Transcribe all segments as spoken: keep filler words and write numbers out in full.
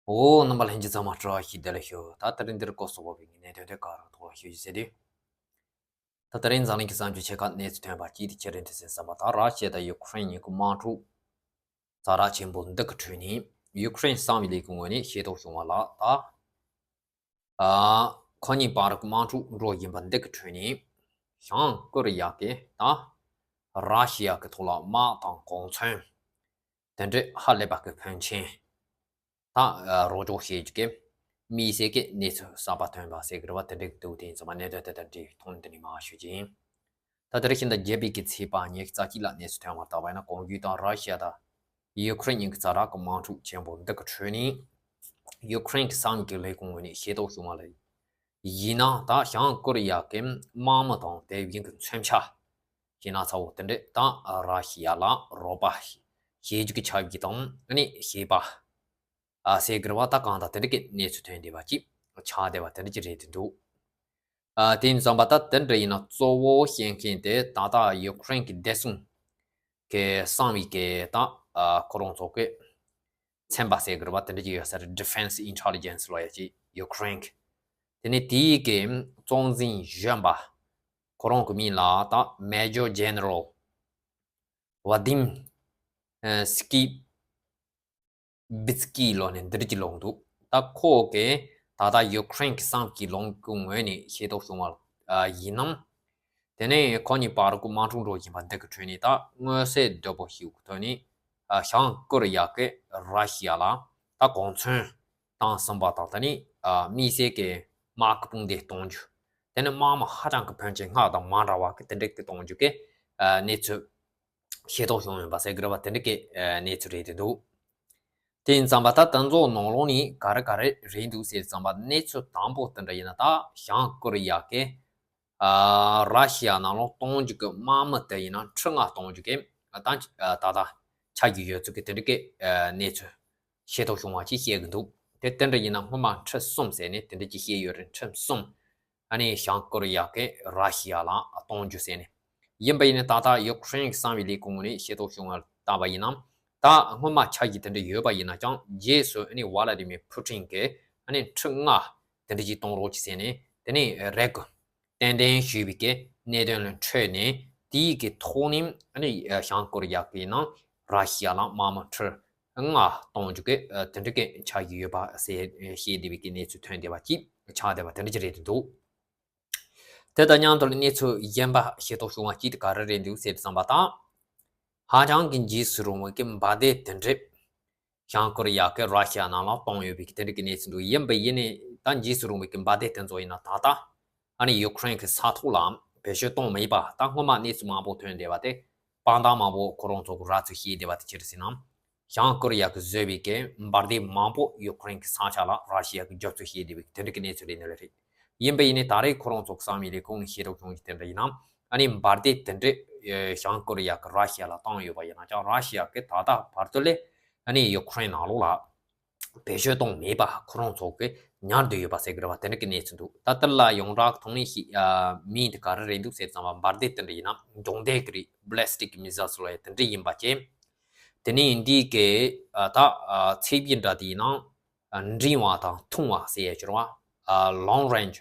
འོ། རྣམ་པ་ལྷན་རྒྱས་ཚང་མ་བཀྲ་ཤིས་བདེ་ལེགས་ཞུ། ད་དེ་རིང་འདིར་སྐོར་སོགས་པའི་གནད་དོན་དེ་ག་རང་ཐོག་ལ་ཞུ་རྒྱུ་ཟེར་དུས། ད་དེ་རིང་འཛམ་གླིང་གི་གསར་འགྱུར་ཆེ་ཁག་གནས་ཚུལ་ཐོན་པ་གཅིག་དེ་ཁྱེད་རང་ཚོ་གསན་བསམ་པ་དང་། ར་ཤི་ཡ་དང་ཡུ་ཀེ་རེན་གཉིས་ཀྱི་དམག་འཁྲུག་ཛ་དྲག་ཆེན་པོ་འདི་གི་ཁྲོད་ནས་ཡུ་ཀེ་རེན་གསང་བའི་ལས་ཁུངས་ངོས་ནས་ཤེས་རྟོགས་བྱུང་བ་ལ། ད་ཨ་ཁོ་གཉིས་བར་གྱི་དམག་འཁྲུག་འགྲོ་བཞིན་པ་འདི་གི་ཁྲོད་ནས་བྱང་ཀོ་རི་ཡ་གིས་ད་ར་ཤི་ཡ་གི་ཐོག་ལ་དམག་དང་གོ་མཚོན་དེ་འདྲའི་ཧ་ལས་པ་གི་ཕོན་ཆེན་ད་རོགས་སྐྱོར་བྱེད་རྒྱུ་གི་དམིགས་བསལ་གྱི་གནས་ཚུལ་གསར་པ་ཐོན་པ་ཟེར་གི་རེད་བ། དེ་འདྲའི་འདུག་དེ་ཡིན་ཙང་མ་གནད་དོན་དེ་དང་འབྲེལ་བའི་ཐོག་ནས་འདི་ནས་མར་ཞུ་རྒྱུ་ཡིན། ད་དེ་རིང་ཕྱི་ཟླ་བརྒྱད་པའི་གི་ཚེས་པ་ཉེར་གཅིག་ལ་གནས་ཚུལ་ཐོན་པ་ལྟར་བ་ཡིན་ན། གོང་རྒྱུ་དང་ར་ཤི་ཡ་དང་ཡུ་ཀེ་རེན་གཉིས་ཀྱི་ཛ་དྲག་གི་དམག་འཁྲུག་ཆེན་པོ་འདི་གི་ཁྲོད་ནས་ཡུ་ཀེ་རེན་གྱི་གསང་བའི་ལས་ཁུངས་ངོས་ནས་ཤེས་རྟོགས་བྱུང་བ་ལ་ཡིན་ན། ད་བྱང་ཀོ་རི་ཡ་གི་དམག་མི་དང་དེ་བཞིན་གྱི་མཚོན་ཆ་ཞེ་ན་ཚ་བོ་དེ་འདྲས་ད་ར་ཤི་ཡ་ལ་རོགས་པ་བྱེད་རྒྱུ་གི་ཆ་བཞག་དང་། ཨ་ནི་བྱེད་པ་ཨ་ཟེར་གི་རེད་བ། ད་གང་ལྟར་དེ་འདྲ་གི་གནས་ཚུལ་ཐོན་བསྡད་པ་ཅིག་ཆགས་བསྡད་པ་དེ་འདྲ་ཅིག་རེད་དེ་འདུག་ཨ་དེ་ཡིན་ཙང་མ་ད་དེ་འདྲ་ཡིན་ན་གཙོ་བོ་བཤད་མཁན་དེ་ད་ལྟ་ཡུ་ཀེ་རེན་གྱི་བདེ་སྲུང་གི་གསང་བའི་གི་ད་ཨ་ཁོ་རང་ཚོ་གི་ཚན་པ་ཟེར་གི་རེད་བ། དེ་འདྲ་ཅིག་ཡོད་ས་རེད། Defense Intelligence ལབ་ཡ་ཅིག་ཡུ་ཀེ་རེན་གི། དེ་ནས་དེའི་གི་གཙོ་འཛིན་གཞོན་པ་ཁོ་རང་གི་མིང་ལ་ད་Major General Vadim ཨ་Skibitsky ལབ་ནས་འདི་འདྲ་ཅིག་ལབ་འདུག་ད་ཁོ་གིས་ད་ལྟ་ཡུ་ཀེ་རེན་གྱི་གསང་བའི་ལས་ཁུངས་ངོས་ནས་ཤེས་རྟོགས་བྱུང་བ་ཡིན་ནམ། དེ་ནས་ཁོ་གཉིས་བར་གྱི་དམག་འཁྲུག་འགྲོ་བཞིན་པ་འདི་གི་ཁྲོད་ནས་ད་མངོན་གསལ་དོད་པོ་ཞིག་གི་ཐོག་ནས་བྱང་ཀོ་རི་ཡ་གིས་ར་ཤི་ཡ་ལ་ད་གོ་མཚོན་བཏང་ཟིན་པ་དང་། དེ་ནས་དམིགས་བསལ་གྱི་དམག་གི་དཔུང་སྡེ་གཏོང་རྒྱུ། དེ་ནས་དམག་མི་ཧ་ཅང་གི་ཕོན་ཆེན་སྔར་དང་མ་འདྲ་བ་གི་དེ་འདྲ་གི་གཏོང་རྒྱུ་གི་གནས་ཚུལ་ཤེས་རྟོགས་བྱུང་ཡོད་པ་ཟེར་གི་རེད་བ། དེ་འདྲ་གི་གནས་ཚུལ་རེད་དེ་འདུག་དེ་ཡིན་ཙང་མ་ད་དེ་ཚོ་ནང་ལོགས་ནས་ག་རེ་ག་རེ་རེད་འདུག་ཟེར་ཙང་མ། གནས་ཚུལ་དང་པོ་དེ་འདྲ་ཡིན་ན་ད་བྱང་ཀོ་རི་ཡ་གིས་ཨ་ར་ཤི་ཡ་ནང་ལོགས་གཏོང་རྒྱུ་གི་དམག་མི་དེ་ཡིན་ན་ཁྲི་ལྔ་གཏོང་རྒྱུ་གི་ད་ད་ལྟ་ཆགས་ཀྱི་ཡོད་ཚུལ་གི་དེ་འདྲ་གི་གནས་ཚུལ་ཤེས་རྟོགས་བྱུང་བ་ཅིག་བཤད་གི་འདུག་དེ་དེ་འདྲ་ཡིན་ན་སྔོན་མ་ཁྲི་གསུམ་ཟེར་ནས་དེ་འདྲ་ཅིག་བཤད་ཡོད་རེད། ཁྲི་གསུམ། ཨ་ནི་བྱང་ཀོ་རི་ཡ་གིས་ར་ཤི་ཡ་ལ་གཏོང་རྒྱུ་ཟེར་ནས། ཡིན་པ་ཡིན་ན་ད་ལྟ་ཡུ་ཀེ་རེན་གྱི་གསང་བའི་ལས་ཁུངས་ནས་ཤེས་རྟོགས་བྱུང་བ་ལྟར་བ་ཡིན་ན། ད་སྔོན་མ་ཆ་གི་དེ་འདྲ་ཡོད་པ་ཡིན་ན་ཀྱང་རྗེས་སུ་ཨ་ནི་ཝ་ལ་ཏི་མིར་ཕུ་ཊིན་གྱིས་ཨ་ནི་ཁྲི་ལྔ་དེ་འདྲ་ཅིག་གཏོང་རོགས་གྱིས་ཟེར་ནས། དེ་ནས་རེ་སྐུལ་ཏན་ཏན་ཞུས་པའི་གི་གནད་དོན་ལ་འཕྲོས་ནས། དེའི་གི་ཐོག་ནས་ཨ་ནི་བྱང་ཀོ་རི་ཡ་གིས་ནང་ར་ཤི་ཡ་ལ་དམག་མི་ཁྲི་ལྔ་གཏོང་རྒྱུ་གི་དེ་འདྲ་གི་ཆགས་ཀྱི་ཡོད་པ་ཟེར་བཤད་བསྡད་པའི་གི་གནས་ཚུལ་ཐོན་བསྡད་པ་ཅིག་ཆགས་བསྡད་པ་དེ་འདྲ་ཅིག་རེད་དེ་འདུག་དེ་དང་མཉམ་དུ་གནས་ཚུལ་གཞན་པ་ཤེས་རྟོགས་བྱུང་བ་གཅིག་དེ་ག་རེ་རེད་འདུག་ཟེར་དུས་ཙམ་པ་དང་། ཧ་ཅང་གི་འཇིགས་སུ་རུང་བའི་གི་འབར་མདེལ་དེ་འདྲས་བྱང་ཀོ་རི་ཡ་གིས་ར་ཤི་ཡ་ནང་ལ་གཏོང་ཡོད་པའི་གི་དེ་འདྲ་གི་གནས་ཚུལ་འདུག་ཡིན་པ་ཡིན་ནའི་ད་འཇིགས་སུ་རུང་བའི་གི་འབར་མདེལ་དེ་ཚོ་ཡིན་ན་ད་ལྟ་ཨ་ནི་ཡུ་ཀེ་རེན་གི་ས་ཐོག་ལ་བེད་སྤྱོད་གཏོང་མེད་པ། ད་སྔོན་མ་གནས་ཚུལ་མང་པོ་ཐོན་བསྡད་པ་དེ་དཔང་རྟགས་མང་པོ་ཁོ་རང་ཚོ་གིས་རག་ཚུལ་བཤད་བསྡད་པ་དེ་ཅི་རེད་ཟེར་ན། བྱང་ཀོ་རི་ཡ་གིས་བཟོས་པའི་གི་འབར་མདེལ་མང་པོ་ཡུ་ཀེ་རེན་གྱི་ས་ཆ་ལ་ར་ཤི་ཡ་གིས་རྒྱབ་གཅོད་བྱས་བསྡད་པའི་དེ་འདྲ་གི་གནས་ཚུལ་རེད་ནི་ལ་རེད། ཡིན་པ་ཡིན་ནའི་ད་རེས་ཁོ་རང་ཚོ་གསང་བའི་ལས་ཁུངས་ནས་ཤེས་རྟོགས་བྱུང་རྒྱུ་དེ་འདྲ་ཡིན་ན། ཨ་ནི་འབར་མདེལ་དེ་འདྲ་ཨེ་བྱང་ཀོ་རི་ཡ་གིས་ར་ཤི་ཡ་ལ་བཏང་ཡོད་པ་ཡིན་ན་ཀྱང་། ར་ཤི་ཡ་གིས་ད་ལྟ་བར་དུ་ལས་ཨ་ནི་ཡུ་ཀེ་རེན་ནང་ལོགས་ལ་བེད་སྤྱོད་གཏོང་མེད་པ་ཁོ་རང་ཚོ་གིས་ཉར་བསྡད་ཡོད་པ་ཟེར་གི་རེད་བ། དེ་འདྲ་གི་གནས་ཚུལ་འདུག་ད་ལྟ་ལ་ཡོངས་གྲགས་ཐོག་ནས་ཤེས་ཨ་མིང་དེ་ག་རེ་རེད་འདུག་ཟེར་ཙམ་པ། འབར་མདེལ་དེ་འདྲ་ཡིན་ན་འབྱུང་ལྡན་གྱི་རེད། Ballistic Missiles ལབ་ཡ་དེ་འདྲ་ཡིན་པ་བྱས། དེ་ནས་འདི་གི་ཨ་ད་ཨ་ཚད་གཞི་འདྲ་དེ་ཡིན་ན་ཨ་འབྲིང་བ་དང་ཐུང་བ་ཟེར་ཡ་ཅིག་རེད་བ། ཨ་long range,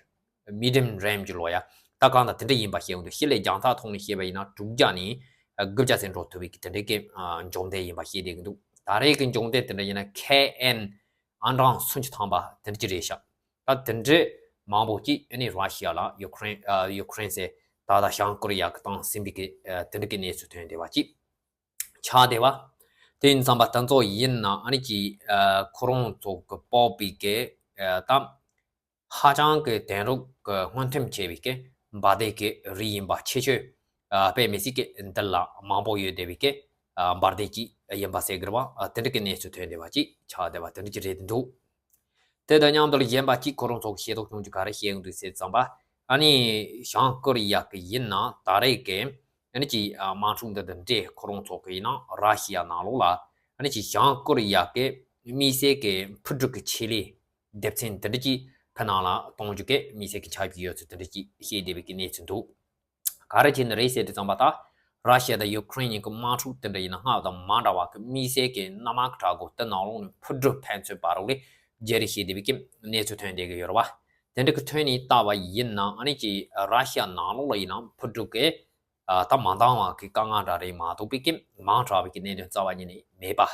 medium range ལབ་ཡ། ད་གང་ལྟར་དེ་འདྲ་ཡིན་པ་བཤད་ཀྱི་འདུག་ཕྱི་ལས་རྒྱང་ཐག་ཐོག་ནས་བཤད་པ་ཡིན་ན་དྲུག་བརྒྱ་ནས་ཨ་དགུ་བརྒྱ་ཙམ་འགྲོ་ཐུབ་པའི་གི་དེ་འདྲའི་གི་ཨ་འབྱུང་ལྡན་ཡིན་པ་བཤད་བསྡད་ཀྱི་འདུག་ད་རེས་ཀྱི་འབྱུང་ལྡན་དེ་འདྲ་ཡིན་ན་ཁེ་ཨེན་ཨང་གྲངས་སུམ་ཅུ་ཐམ་པ་དེ་འདྲ་ཅིག་རེད་ཤག་ད་དེ་འདྲའི་མང་པོ་ཅིག་ཨ་ནི་ར་ཤི་ཡ་ལ་ཡུ་ཀེ་རེན་ཨ་ཡུ་ཀེ་རེན་ཟེར་ད་ལྟ་བྱང་ཀོ་རི་ཡ་གིས་བཏང་ཟིན་པའི་གི་ཨ་དེ་འདྲ་གི་གནས་ཚུལ་ཐོན་བསྡད་པ་ཅིག་ཆགས་བསྡད་པ། དེ་ཡིན་ཙང་པ་དེ་ཚོ་ཡིན་ན་ཨ་ནི་ཅིག་ཨ་ཁོ་རང་ཚོ་གི་ཕོག་པའི་གི་ཨ་ད་ཧ་ཅང་གི་དེང་རབས་ཀྱི་སྔོན་ཐོན་ཆེ་བའི་གི་འབར་མདེལ་གྱི་རིགས་ཡིན་པ། ཆེ་ཤོས་ཨ་དཔེ་མི་སྲིད་ཀྱི་འདི་ལ་མང་པོ་ཡོད་བསྡད་པའི་གི་ཨ་འབར་མདེལ་ཅིག་ཡིན་པ་ཟེར་གི་རེད་བ། ཨ་དེ་འདྲ་གི་གནས་ཚུལ་ཐོན་བསྡད་པ་ཅིག་ཆགས་བསྡད་པ་དེ་འདྲ་ཅིག་རེད་འདུག་དེ་དང་མཉམ་དུ་གཞན་པ་གཅིག་ཁོ་རང་ཚོ་གི་ཤེས་རྟོགས་བྱུང་རྒྱུ་ག་རེ་བཤད་ཀྱི་འདུག་ཟེར་ཙམ་པ། ཨ་ནི་བྱང་ཀོ་རི་ཡ་གི་ཡིན་ན་ད་རེས་ཀྱི་ཨ་ནི་ཅིག་ཨ་དམག་འཁྲུག་འདི་དང་འབྲེལ་ཁོ་རང་ཚོ་གི་ཡིན་ན་ར་ཤི་ཡ་ནང་ལོགས་ལ་ཨ་ནི་ཅིག་བྱང་ཀོ་རི་ཡ་གི་དམིགས་བསལ་གྱི་འཕུར་གྲུ་གི་ཆེད་ལས་སྡེ་ཚན་དེ་འདྲ་ཅིག་ཕུ་ནང་ལ་གཏོང་རྒྱུ་གི་དམིགས་བསལ་གྱི་ཆ་བཞག་ཡོད་ཚུལ་དེ་འདྲ་ཅིག་བཤད་བསྡད་པའི་གི་གནས་ཚུལ་འདུག་ག་རེ་བྱས་ནས་རེད་ཟེར་དུས་ཙམ་པ། ད་ར་ཤི་ཡ་དང་ཡུ་ཀེ་རེན་གཉིས་ཀྱི་དམག་འཁྲུག་དེ་འདྲ་ཡིན་ན་སྔར་དང་མ་འདྲ་བ་གི་དམིགས་བསལ་གྱི་གནམ་དམག་གི་དྲག་རྒོལ་དེ་ནང་ལོགས་ནས་འཕུར་གྲུ་ཕན་ཚུན་བར་ལོགས་ལས་ བརྗེ་རེས་བྱས་བསྡད་པའི་གི་གནས་ཚུལ་ཐོན་བསྡད་ཀྱི་ཡོད་རེད་བ། དེ་འདྲ་གི་ཐོན་ནས་ལྟ་བ་ཡིན་ན་ཨ་ནི་ཅིག་ར་ཤི་ཡ་ནང་ལོགས་ལ་ཡིན་ན་འཕུར་གྲུ་གི་ད་མ་འདང་བ་གི་དཀའ་ངལ་འདྲ་རེད་མ་གཏོགས་པའི་གི་མང་དྲགས་པའི་གི་གནད་དོན་རྩ་བ་ཉིད་ནས་མེད་པ།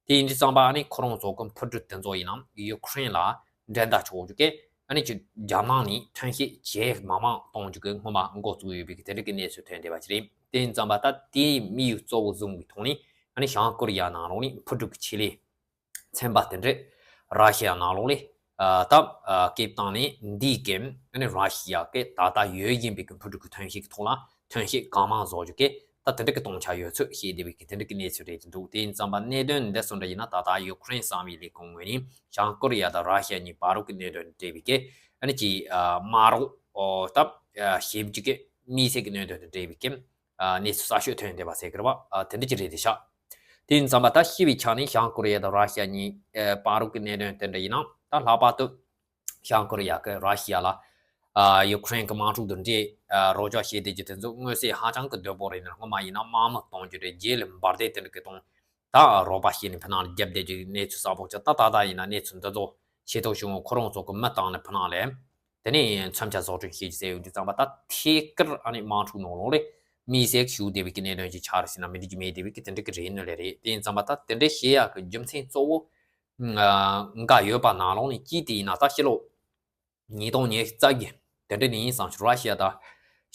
དེ་ཡིན་དུས་ཙམ་པ་ཨ་ནི་ཁོ་རང་ཚོ་གི་འཕུར་གྲུ་དེ་ཚོ་ཡིན་ན་ཡུ་ཁུ་རེན་ལ་འགྲན་ཟླ་ཆོག་རྒྱུ་གི་ཨ་ནི་ཅིག་རྒྱ་ནག་ནས་ཐོན་སྐྱེད་ཇེ་མང་མང་གཏོང་རྒྱུ་གི་སྔོན་མ་འགོ་བཙུགས་ཡོད་པའི་གི་དེ་འདྲ་གི་གནས་ཚུལ་ཐོན་བསྡད་པ་ཞིག་རེད། དེ་ཡིན་ཙམ་པ་ད་དེའི་དམིགས་ཡུལ་གཙོ་བོ་བཟུང་བའི་ཐོག་ནས་ཨ་ནི་བྱང་ཀོ་རི་ཡ་ནང་ལོགས་ནས་འཕུར་གྲུ་གི་ཆེད་ལས་ཚན་པ་དེ་འདྲས་ར་ཤི་ཡ་ནང་ལོགས་ལས་ད་སྐེད་བཏང་ནས་འདིའི་གི་ཨ་ནི་ར་ཤི་ཡ་གི་ད་ལྟ་ཡོད་བཞིན་པའི་གི་འཕུར་གྲུ་གི་ཐོན་སྐྱེད་ཀྱི་ཐོག་ལ་ཐོན་སྐྱེད་གང་མང་བཟོ་རྒྱུ་གི་ད་དེ་འདྲ་གི་གཏོང་ཆ་ཡོད་ཚུལ་བཤད་བསྡད་པའི་གི་དེ་འདྲ་གི་གནས་ཚུལ་རེད་འདུག་དེ་ཡིན་ཙམ་པ་གནད་དོན་འདི་སོང་འདྲ་ཡིན་ན་ད་ལྟ་ཡུ་ཁུ་རེན་གསང་བའི་ལས་ཁུངས་ངོས་ནས་བྱང་ཀོ་རི་ཡ་དང་ར་ཤི་ཡ་གཉིས་བར་དུ་གི་གནད་དོན་འབྲེལ་བའི་གི་ཨ་ནི་ཅིག་དམག་རོགས་ད་ཞིབ་འཇུག་གི་དམིགས་བསལ་གྱི་གནད་དོན་དང་འབྲེལ་བའི་གི་གནས་ཚུལ་གསར་ཤོས་ཐོན་བསྡད་པ་ཟེར་གི་རེད་བ། དེ་འདྲ་ཅིག་རེད་དེ་ཤག་དེ་ཡིན་ཙམ་པ་ད་ཤི་བའི་ཆ་ནས་བྱང་ཀོ་རི་ཡ་དང་ར་ཤི་ཡ་གཉིས་བར་དུ་གི་གནད་དོན་དེ་འདྲ་ཡིན་ན་ད་ལྷག་པར་དུ་བྱང་ཀོ་རི་ཡ་གི་ར་ཤི་ཡ་ལ་ཡུ་ཁུ་རེན་གི་དམག་འཁྲུག་དང་འབྲེལ་རོགས་སྐྱོར་བྱེད་བསྡད་རྒྱུ་དེ་ཚོ་མངོན་གསལ་ཧ་ཅང་གི་དོད་པོ་རེད། ནས་སྔོན་མ་ཡིན་ན་དམག་མི་གཏོང་རྒྱུ་རེད། རྗེས་ལ་འབར་མདེལ་དེ་འདྲ་གི་གཏོང་ད་རོགས་པ་བྱས་ནས་ཕུ་ནང་ལ་རྒྱབ་བསྡད་རྒྱུའི་གནས་ཚུལ་གསལ་པོ་ཆགས། ད་ད་ལྟ་ཡིན་ན་གནས་ཚུལ་འདི་ཚོ་ཤེས་རྟོགས་བྱུང་བ་ཁོ་རང་ཚོ་གི་མི་བཏང་ནས་ཕུ་ནང་ལ་དེ་ནས་མཚོན་ཆ་བཟོ་སྐྲུན་བྱེད་ཀྱི་ཟེར་ཡོད་དུས་ཙམ་པ་ད་ཐད་ཀར་ཨ་ནི་དམག་འཁྲུག་ནང་ལོགས་ལ་དམིགས་བསལ་ཞུགས་བསྡད་པའི་གི་གནད་དོན་ཅིག་ཆགས་རེད་ཟེར་ན་མི་འགྲིག་གི་མེད་བསྡད་པའི་གི་དེ་འདྲ་གི་རེད་ནི་ལས་རེད། དེ་ཡིན་ཙམ་པ་ད་དེ་འདྲ་བྱེད་ཡག་གི་རྒྱུ་མཚན་གཙོ་བོ་འགའ་ཡོད་པ་ནང་ལོགས་ནས་གཅིག་དེ་ཡིན་ན་ད་ཕྱི་ལོ་ཉིས་སྟོང་ཉི་ཤུ་རྩ་བརྒྱད་དེ་འདྲ་ནས་ཡིན་བསམ་ཞིང་ར་ཤི་ཡ་དང་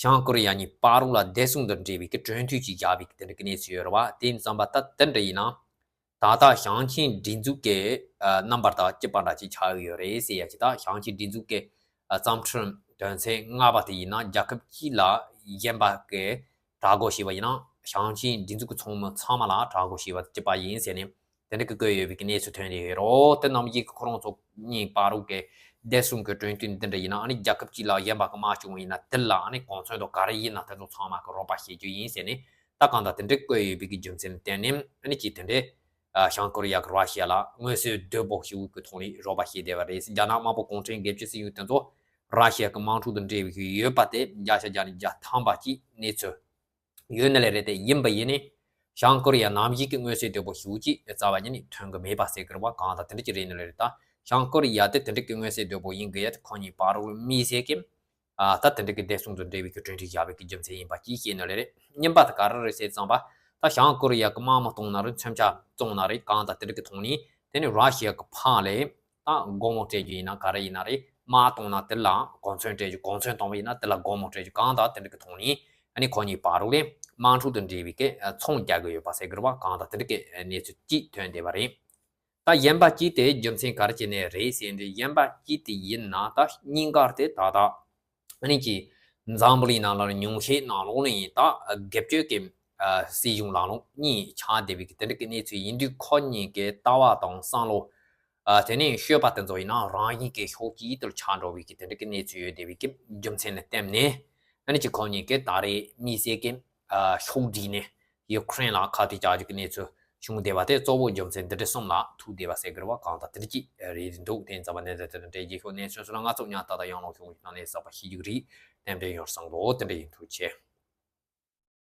བྱང་ཀོ་རི་ཡ་གཉིས་བར་ལ་བདེ་སྲུང་དང་འབྲེལ་བའི་གི་གྲོས་མཐུན་ཅིག་བཞག་པའི་གི་དེ་འདྲ་གི་གནས་ཚུལ་ཡོད་རེད་བ། དེ་ཡིན་ཙམ་པ་ད་དེ་འདྲ་ཡིན་ན་ད་ལྟ་ཞིང་ཆེན་སྒྲིག་འཛུགས་ཀྱི་རྣམ་པར་དང་གཅིག་པ་འདྲ་ཅིག་ཆགས་ཡོད་རེད་ཟེར་ཡ་ཅིག་ད་ཞིང་ཆེན་སྒྲིག་འཛུགས་ཀྱི་བརྩམས་སྒྲུང་དོན་ཚན་ལྔ་པ་དེ་ཡིན་ན་རྒྱལ་ཁབ་གཅིག་ལ་གཞན་པ་གི་དྲག་རྒོལ་བྱས་པ་ཡིན་ན་ཞིང་ཆེན་སྒྲིག་འཛུགས་ཀྱི་ཚོགས་མི་ཚང་མ་ལ་དྲག་རྒོལ་བྱས་པ་གཅིག་པ་ཡིན་ཟེར་ནས་དེ་འདྲ་གི་བཀོད་ཡོད་པའི་གི་གནས་ཚུལ་ཐོན་ཡོད་རེད། དེ་རྣམས་ཀྱིས་ཁོ་རང་ཚོ་གཉིས་བར་དུ་གི་བདེ་སྲུང་གི་གྲོས་མཐུན་འདི་འདྲ་ཡིན་ན་ཨ་ནི་རྒྱལ་ཁབ་གཅིག་ལ་གཞན་པ་གི་དམག་བྱུང་བ་ཡིན་ན་དེ་ལ་ཨ་ནི་གོ་མཚོན་དང་ག་རེ་ཡིན་ན་དེ་ཚོ་ཚང་མ་གི་རོགས་པ་བྱེད་རྒྱུ་ཡིན་ཟེར་ནས་ད་གང་ལྟར་དེ་འདྲ་བཀོད་ཡོད་པའི་གི་རྒྱུ་མཚན་ལ་བརྟེན་ནས་ཨ་ནི་ཅིག་དེ་འདྲའི་བྱང་ཀོ་རི་ཡ་གི་ར་ཤི་ཡ་ལ་མངོན་གསལ་དོད་པོ་ཞིག་གི་ཐོག་ནས་རོགས་པ་བྱས་བསྡད་པ་རེད། རྒྱ་ནག་དམར་པོ་གུང་ཁྲན་སྒེར་གཅོད་སྲིད་གཞུང་དེ་ཚོ་ར་ཤི་ཡ་གི་དམག་འཁྲུག་དང་འབྲེལ་བའི་ཡོད་པ་དེ་བརྒྱ་ཆ་བརྒྱ་ནས་བརྒྱ་ཐམ་པ་ཅིག་གནས་ཚུལ་ཡོད་ནི་ལས་རེད། དེ་ཡིན་པ་ཡིན་ནི་བྱང་ཀོ་རི་ཡ་ནམ་ཞིག་གི་མངོན་གསལ་དོད་པོ་ཞིག་ཅིག་རྩ་བ་ཉིད་ནས་ཐོན་གི་མེད་པ་ཟེར་གི་རེད་བ། གང་ལྟར་དེ་འདྲ་ཅིག་རེད་ནི་ལས་རེད། ད་བྱང་ཀོ་རི་ཡ་དེ་དེ་འདྲ་གི་མངོན་གསལ་དོད་པོ་ཡིན་གི་ཡ་དེ་ཁོ་གཉིས་བར་དུ་དམིགས་བསལ་གི་ཨ་ད་དེ་འདྲ་གི་བདེ་སྲུང་དང་འབྲེལ་བའི་གི་གྲོས་མཐུན་བཞག་པའི་གི་རྒྱུ་མཚན་ཡིན་པ་ཅིག་ཤེས་ནི་ལས་རེད། གཉིས་པ་དེ་ག་རེ་རེད་ཟེར་ཙམ་པ་ད་བྱང་ཀོ་རི་ཡ་གི་དམག་མི་གཏོང་ན་རེད། མཚོན་ཆ་བཙོང་ན་རེད། གང་ལྟར་དེ་འདྲ་གི་ཐོག་ནས་དེ་ནི་ར་ཤི་ཡ་གི་ཕར་ལས་ད་སྒོར་མོ་སྤྲད་རྒྱུ་ཡིན་ན་ག་རེ་ཡིན་ན་རེད། དམག་གཏོང་ན་དེ་ལ་གོ་མཚོན་སྤྲད་རྒྱུ། གོ་མཚོན་གཏོང་བ་ཡིན་ན་དེ་ལ་སྒོར་མོ་སྤྲད་རྒྱུ། གང་ལྟར་དེ་འདྲ་གི་ཐོག་ནས་ཨ་ནི་ཁོ་གཉིས་བར་དུ་ལས་དམག་འཁྲུག་དང་འབྲེལ་བའི་གི་ཚོང་རྒྱག་གི་ཡོད་པ་ཟེར་གི་རེད་བ། གང་ལྟར་དེ་འདྲ་གི་གནས་ཚུལ་གཅིག་ཐོན་བསྡད་པ་རེད། ད་གཞན་པ་གཅིག་དེ་རྒྱུ་མཚན་ག་རེ་བྱས་ནས་རེད་ཟེར་ན་གཞན་པ་གཅིག་དེ་ཡིན་ན་ད་སྙིང་གར་དེ་ད་ལྟ་ཨ་ནི་ཀྱི་འཛམ་བུ་གླིང་ནང་ལ་ཉུང་ཤས་ནང་ལོགས་ནས་ད་སྒེར་གཅོད་ཀྱི་སྲིད་གཞུང་ལ་ལོག་གཉིས་ཆགས་བསྡད་པའི་གི་དེ་འདྲ་གི་གནས་ཚུལ་ཡིན་དུས་ཁོ་གཉིས་ཀྱི་ལྟ་བ་དང་བསམ་བློ་ཨ་དེ་ནས་ཤོད་པ་དེ་ཚོ་ཡིན་ན་རང་བཞིན་གྱི་ཕྱོགས་གཅིག་ཏུ་ཆགས་འགྲོ་བའི་གི་དེ་འདྲ་གི་གནས་ཚུལ་ཡོད་བསྡད་པའི་གི་རྒྱུ་མཚན་ལ་བརྟེན་ནས་ཨ་ནི་ཅི་ཁོ་གཉིས་ཀྱི་ད་རེས་དམིགས་བསལ་གྱི་ཕྱོགས་བསྒྲིགས་ནས་ཡུ་ཁུ་རེན་ལ་ཁ་གཏད་བཅག་རྒྱུ་གི་གནས་ཚུལ་བྱུང་བསྡད་པ་དེ་གཙོ་བོ་རྒྱུ་མཚན་འདི་འདྲ་གསུམ་ལ་ཐུག་བསྡད་པ་ཟེར་གི་རེད་བ། གང་ལྟར་དེ་འདྲ་ཅིག་རེད་འདུག་དེ་ཡིན་ཙམ་པ་གནས་ཚུལ་དེ་དང་འབྲེལ་རྗེས་ཤོག་གནས་ཚུལ་སོགས་ལ་ང་ཚོ་ཉག་ཏག་ཏག་ཡང་ལོག་ཤོག་གི་ནང་ནས་གསར་པ་ཤེས་རྒྱུ་རེད། ཏན་ཏན་ཡོང་བསམ་གི་འདུག་དེ་འདྲ་ཡིན། ཐུགས་རྗེ་ཆེ།